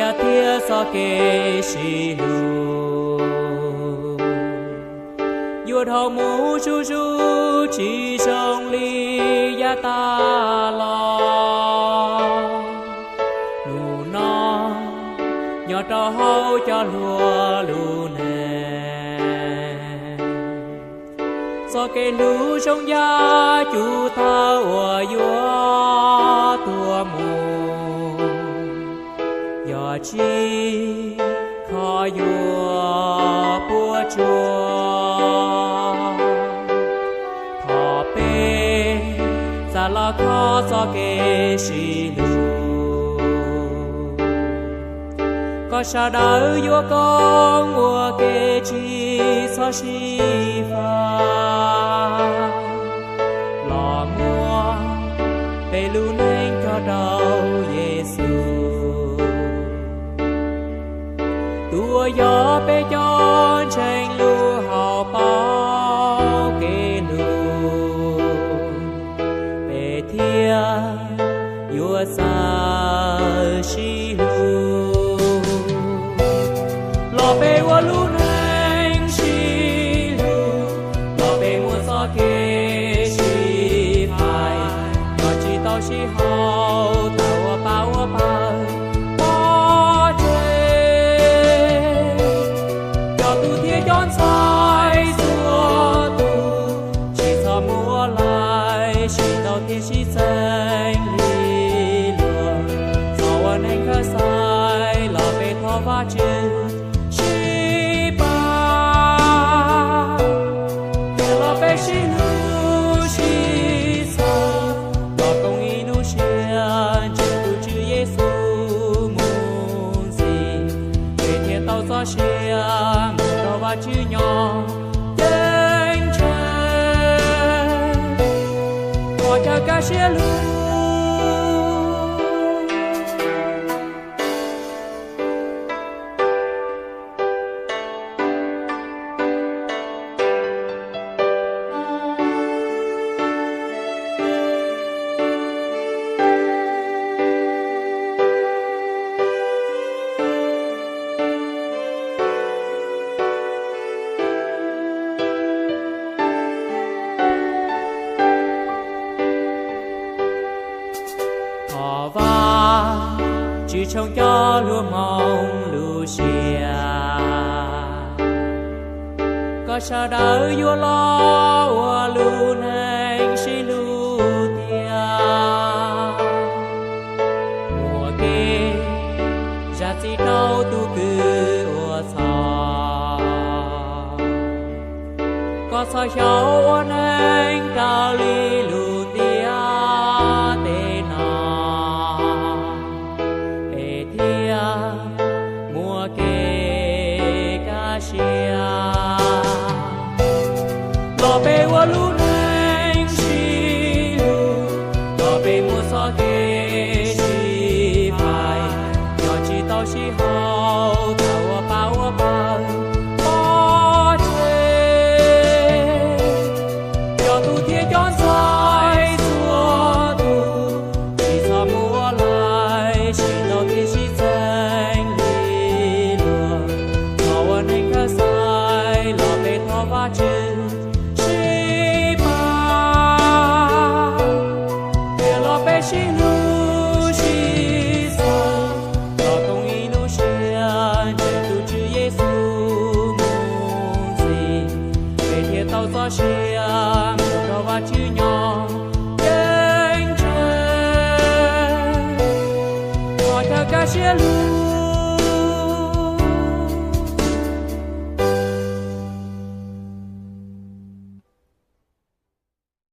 thiab txoj kev sib hlub yuav dhau mus zuj zus tsis zoo li yav tas los. Hnub no nyob rau hauv cov hluas lub neej, txoj kev hlub zoo yam cub tawg uas yuav tuag mus, yog tsis kho yuav puas tsuaj. Thov peb txav los kho txoj kev sib hlub, kom sawv daws yuav koom ua ke tsis txhob sib faj, los muab peb lub neej coj rau Yexus. Tus uas yog peb cov ntseeg lub hauv paus kev hlub, peb thiaj yuav txawj sib hlub. Los peb ua lub neej sib hlub, los peb muab txoj kev sib faj, kom tsis tau sib haum, tau ua pa ua pawg pov tseg. Cov tub thiab cov ntxhais txhua tus, tsis txhob mus ua lawm, sib ntaus thiab sib txeeb li luag. Txhob ua neeg khawv xaiv, los peb thov Vajtswv sib pab, thiab los peb sib hlub sib txhawb, los koom ib lub siab ntseeg tus Tswv Yexus mus ntxiv, peb thiaj tau txoj sia mus nrog Vajtswv nyob ceeb tsheej. Thov caw kaj siab hlub. Thov Vajtswv tshoov cov hluas Hmoob lub siab, kom sawv daws yuav los ua lub neej sib hlub tiag, muaj kev zam txim rau tus kwv uas txhaum. Kom txhos xyaum ua neej raws li lub ntiaj teb no, peb thiaj muaj kev kaj siab. Los peb ua lub neej sib hlub, los peb muab txoj kev sib faj, yog tsis tau sib haum, tau ua pa ua pawg pov tseg. Cov tub thiab cov ntxhais txhua tus, tsis txhob mus ua lawm, sib ntaus thiab sib txeeb li luag. Txhob ua neeg khawv xaiv, los peb thov Vajtswv sib pab, thiab los peb sib hlub sib txhawb, los koom ib lub siab ntseeg tus Tswv Yexus mus ntxiv, peb thiaj tau txoj sia mus nrog Vajtswv nyob ceeb tsheej. Thov caw kaj siab hlub.